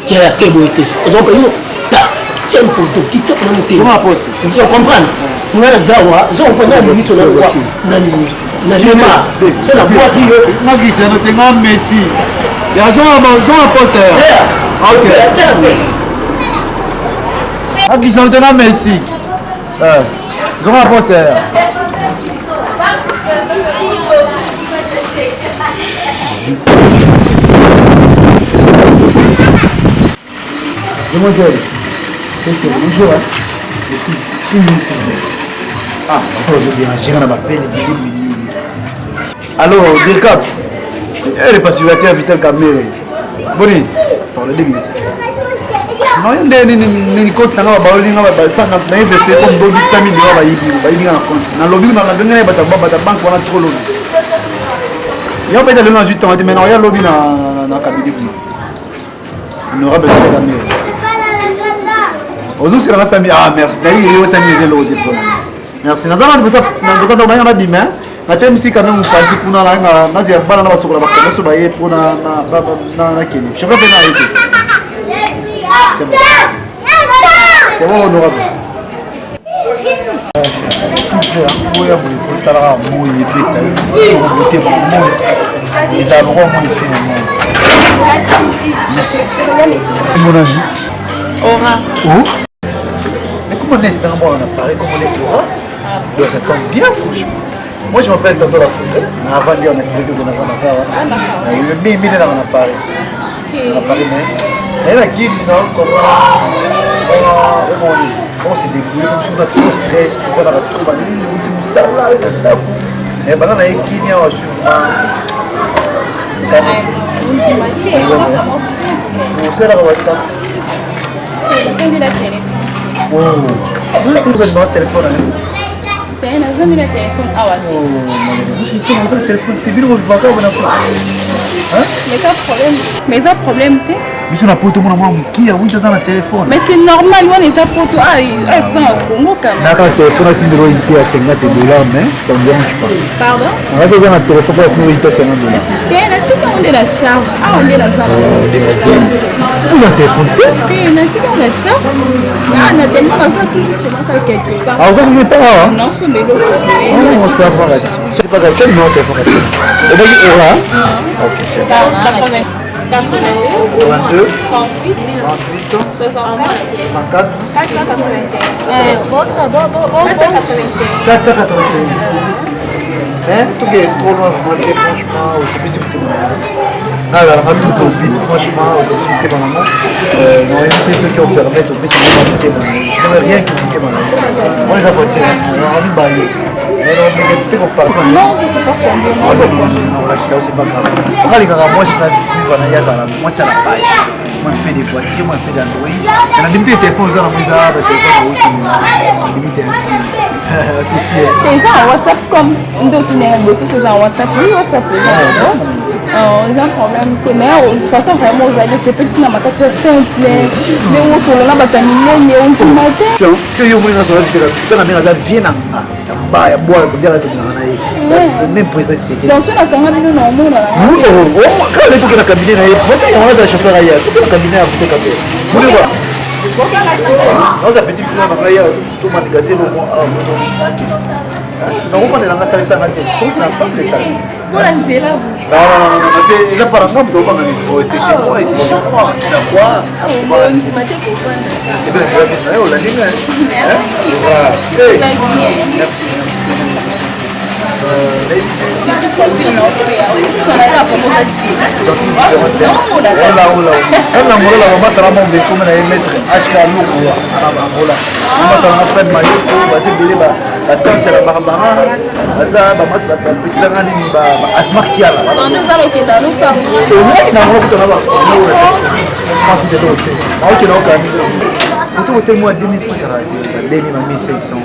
Ya te boye te. Ozo comprendre yo ta tia mpoto kitsa kuna motema. Ozo comprendre? Nga na zawa, ozo comprendre na minute na kwa na na lema. So na bwaki yo. Nga Cristiano c'est nga Messi. Ya zonga ba zonga poste ya. Ok. Tia na se. Nga Cristiano te nga Messi. Eh. Zonga poste ya. Demoiselle, bonjour. Hein? Je suis une minute. Ah, attends, je dérangerai na bapele ebele ebele. Alors, Dirkap, elle est pacificateur Vital Kamere. Boni, parle 2 minutes. Naye nde nini compte nanga babaloli nga basanga naye vefe comme dobi 100 000 dollars bayibi bayibi nga na compte nalobi naganga naye bata bata banque wana trop lobi yo mpe lelo nazwi temps te mais naoya lobi na cabinet kuna honorable Vital Kamerhe ozosela nga 100 000. Ah, merci, nayebi yo 100 000 eza eloko te mpona. Merci, naza na liboso na ndako nayanga nabima, natemisi quand même mopanzi kuna nayanga nazela bana na basokola bakomese baye mpo nakende chef mpe na ye te. C'est bon, c'est bon, honorable. Oya boye kotalaka moi ebeta motema moi ezala lokola moi esumu moi. Merci, monami. Aura. Oh. Mais comment est-ce dans moi on apparaît comme on est Aura? Donc ça tombe bien, franchement. Moi, je m'appelle Tonton La Foudre. Na avant dire on espère que on a le mi mi na on apparaît. On apparaît mais mais la guide non comment on s'est défoulé comme si on a trop stress, tout ça na trop ba ni ni musala na ndako. Mais bana na ekini awa sûrement. Osalaka WhatsApp? Nazangi na telefone. Oh, telefone na yo? Te, nazangi na telefone awa te. Telefone te, bino bovivaka bona? Mais problème, mais eza problème te. Biso na poto, mona mwana moke ya witi aza na telefone. Mais c'est normal, wana eza poto, eza Congo quand même. Naka telefone atindeli oyo ite ya 50 $, mais ça me dérange pas. Pardon? Nakasi oza na telefone mpo atindeli ite ya 50 $. Te, natika ngo nde na charge awa nde nazala. Oza telefone te? Te, natika ngo na charge na tellement naza toujours temaka quelque part. Ah, oza quelque part awa? Nasomba eloko. Oh, ça va, c'est pas grave. Tiens, numéro de téléphone kasi obaki Ora. Ok, c'est bon. 82. 82. 38. 38. 64. 64. 481. Bon, ça va, bon, bon, 481. 481. Hein, tout est trop loin vraiment te, franchement, osepesi motema na nga, nazalaka tout au bit, franchement, osepesi motema na nga. Nayebi te soki opermettre opesi nga motema na yo, je n'aurais rien que motema na yo wana eza voiture yango mibale, mais naomeke mpe kopartir. Olakisa yo, c'est pas grave. Nga alingaka mwasi na vivre na ye azala mwasi ya la page. Moi, un peu de voiture, moi, un peu d'Android, mais nandimi te telefone oza nango eza batelefone osimina, nandimi te. Eza na WhatsApp comme nde otunaka bosusu, eza na WhatsApp. Oui, WhatsApp eza problème te, mais de toute façon vraiment ozali osepelisi na makasi ya simple ndenge osolola bato ya minene, ondima te. Ti yo moni nasola tanga ndenge aza vie na nga ya ba ya bwala, toviaka tobinaka na ye, même président Tshisekedi. Donc so nakanga bino na omona? Kaka le toke na cabinet na ye, voiture yango naza chauffeur aya, toke na cabinet ya vote kape moni kwa naoza petit petit na ngai ya tomandika se lomo nakofandela nga talisanga te, toki ensemble esala. Mpona nzela. Non, non, non, non, c'est eza par nga moto obanga nini? Oh, c'est chez moi, c'est chez moi. Tu n'as quoi? Ondima te kovanda. C'est bien, tu vas bien. Olandi nga. Voilà. Merci, merci. Ola ola na Angola, bamasala mombe ekomi na ye maître HK Loko na Angola, bamasala na Fred Mayoko, baza ebele, batanse ya Barbara, baza bapeti nanga nini, Asmar Kiala omoi na Angola kutana naokenda okala mingi oto hotel mwa 2000 francs ezalaka te, ba 2000, ba 1500,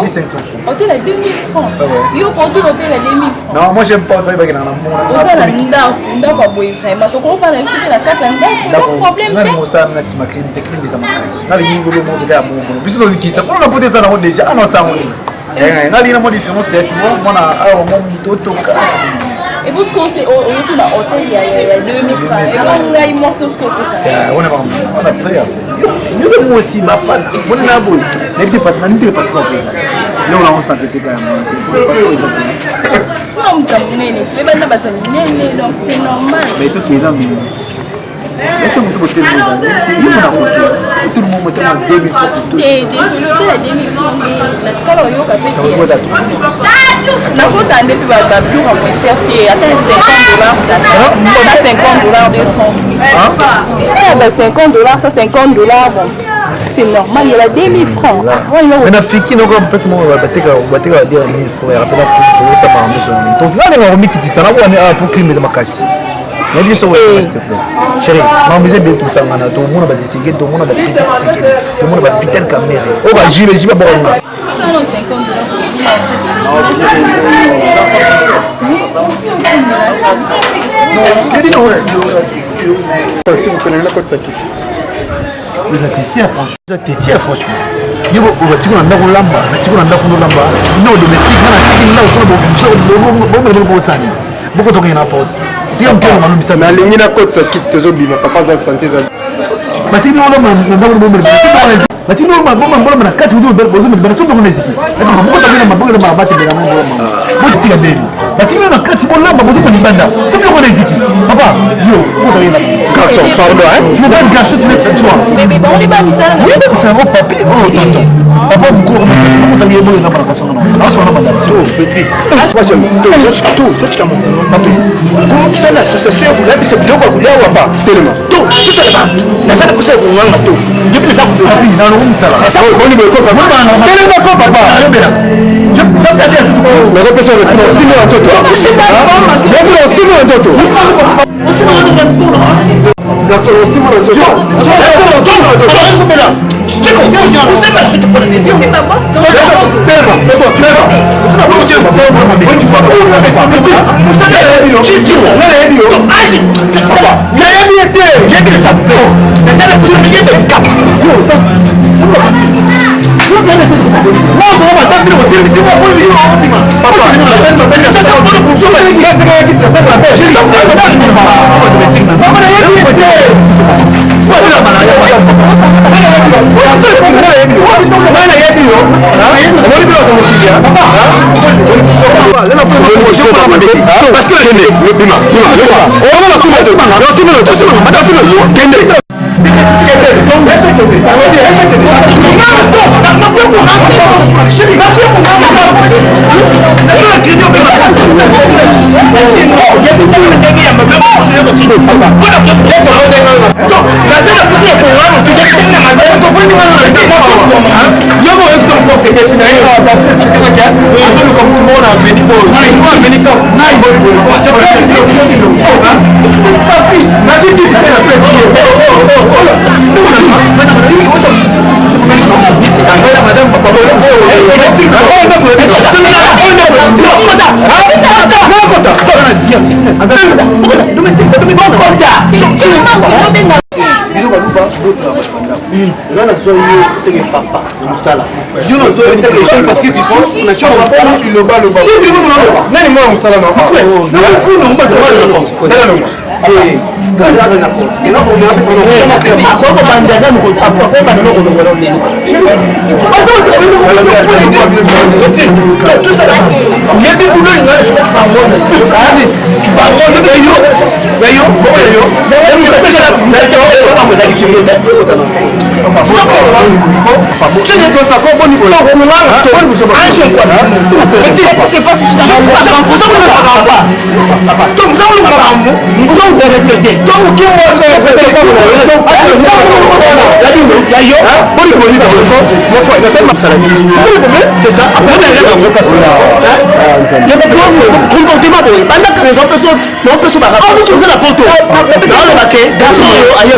1500 francs. Hôtel à 2000 francs? Yo konti hôtel à 2000 francs? Non, moi j'aime pas bayebaki na mona. Oza na ndako, ndako ya boye vraiment tokofanda biso mpe na kati ya ndako, eza problème te. Te. Mosala na nsima clim te, clim eza makasi, nalingi ngolo moko kaka ya bongo, biso tozokita mpona na poto eza nango déjà ana osango nini, nalingi na mwa différence ya, tu vois, mwana awa mwa moto otoka. Ebosiko oyoki ba hotel ya 2000 francs, ebongo ngai mwasi osiko opesa? Wana wana prêt yozo mwasi bafana moni na boye, nayebi te pasi nani te, passeport eza leo nango sante te kaka yango te, passeport eza te. Mpona moto ya monene, toyebani na bato ya minene, donc c'est normal. Mais tokende na ese motu botelemi ezali te, yo na kote hotel mo motema 2000 francs. Te, désolé, hotel ya 2000 francs nde natikala oyoka mpe. Kota. Nakota nde mpe babiloko ya moins cher te, ata 50 $, ça 50 $, 200, ya ba 50 $, 150 $, bon, c'est normal. Il y a 2000 francs. Mais na fiki noko mpesi moko bateka bateka badira 1000 francs, ya rapena osama miso. Donc nga ndenge komikitisa na bwana awa po clime eza makasi, nayebi so. S'il te plaît chéri, makambo eza ebele, tosangana, tomona baTshisekedi, tomona baprésident Tshisekedi, tomona baVital Kamerhe oyo bajibe jibe babokonga. Osala 50 $. Crédit na. S'il vous plaît, nakotisa kiti. Eza tetia, franchement, eza tetia, franchement. Yo batiki na ndako olamba, batiki na ndako olamba, ndako domestique, nga natiki ndako mpona bomela bosani bokotokende na porte, tika mokolo malomisa. Nalingi nakotisa kiti, tozobima, papa aza sante eza. Batiki olamba na ndako, bomela, batiki bolamba na kati, bozomela so bongo na eziki bokotokende maboko na batembela ngo bolamba, botitika ndeni, batiki na kati bolamba, bozomela libanda so biloko na eziki. Papa, yo okotokende. Garçon, pardon, hein. Tu veux pas garçon, tu veux, tu vois. Bébé, bango nde bamisala na. Yeba bisango papi oyo tonton papa mokolo okotaki ye boyo na bana kati wana aswana madame. Petit, tozotika mokolo papi kosala association ya kolambisa biloko ya kolia wamba. Telema. To tosala bantu naza na posa ya konganga to depuis naza. Papi nalongo misala. Boni boye ko, papa? Telema ko, papa. Nayobela. Nazopesa respect, osimbi na nzoto, osimbi na nzoto, osimbi na nzoto. C'est ma boss, donc. Telema, telema. Nayebi ye te. Parce que bima bima. Bino baluba botala bato bandako. Nga nazwa yo teke papa na mosala, yo nazwa yo teke jeune parce que tu souffres na tiona mosala. Bilobaloba, nani mwana mosala na? Aza na porte. Akobanda nanu, akobanda nokolongola leluka. Yebi ulolinga yo yo. Ezali curieux te. C'est pas si je t'en respecter. C'est ça comportement boye bandaka naopeso eza na poto, naoloba ke garçon oyo aye.